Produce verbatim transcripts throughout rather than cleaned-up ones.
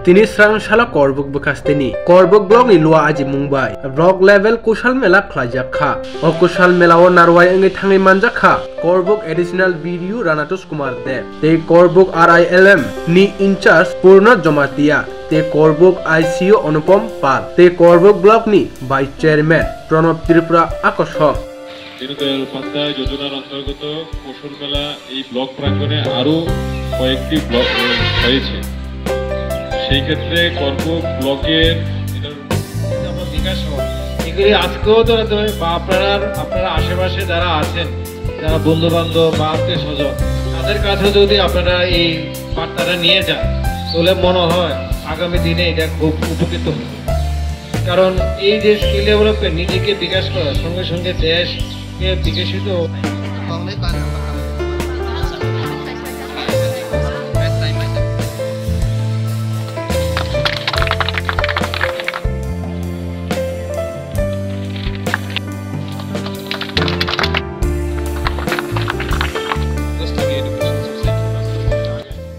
Tini srang salo Korbuk bwkhasteni Korbuk block ni Lua Ajimung bai block level Kushal Mela khlaijak kha. O Kushal Mela o narwai wngwi thangwi manjak kha Korbuk Additional B D O Ranatus Kumar Deb tei Korbuk R I L M ni in charge Purno Jomatia tei Korbuk I C O Anupam Pal tei Korbuk block ni vice chairman Pranab Tripura akosok. Deendayal উপাধ্যায় যোজনার অন্তর্গত কুশল মেলা এই ব্লক প্রাঙ্গণে আরও কয়েকটি ব্লক হয়েছে। সেই ক্ষেত্রে কর্পোক ব্লকের এটার বিকাশ হওয়া, এগুলি আজকেও তো হয়তো বা আপনারা, আপনারা আশেপাশে যারা আছেন, যারা বন্ধু বান্ধব বা আত্মীয় স্বজন, তাদের কাছে যদি আপনারা এই বার্তাটা নিয়ে যান, তাহলে মনে হয় আগামী দিনে এটা খুব উপকৃত হবে। কারণ এই যে স্কিল ডেভেলপমেন্ট, নিজেকে বিকাশ করার সঙ্গে সঙ্গে দেশকে বিকশিত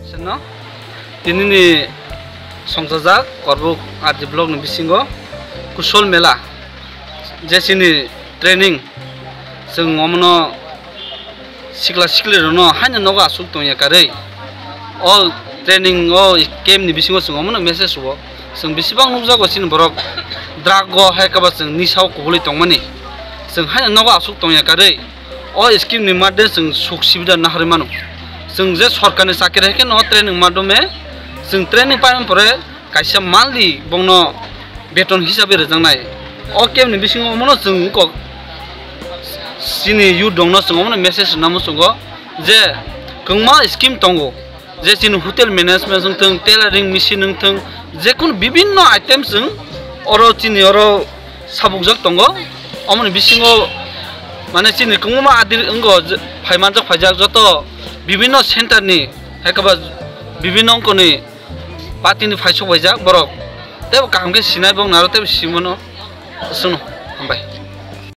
Seno, tinini songchajak Korbuk R D block ni bisingo Kusol Mela, je chini training, chwng omono sikla sikli rokno haino nogo aswk tongya karwi. O training o camp ni bisingo chwng omono message o chwng bisibang nukjago chini borok drug o hai khe ba chwng nisa o kubulwi tongmani. Chwng haino nogo aswk tongya karwi. O scheme ni madde chwng suk subida naharwi mano. Chwng je sorkar ni chakri hai khe no training madhyome chwng training paimani pore kaisa monthly bongno beton hisabe rwjaknai. O camp ni bisingo omono chwng kok chini youth rokno chwng omono message rwna muchungo je kwbangma scheme tongo. Je chini hotel management wng thung, tailoring machine wng thung, jekunu bibinno items wng oro chini oro sabukjak tongo. Omoni bisingo mane chini kwbangma adir wngo, je phaimanjak phaijak joto bibinno center ni, hai khe ba bibinno ongkoni party ni phaisok baijak borok. Tei bo kaham khe sinai bok naro tei bo simano chwngno hambai.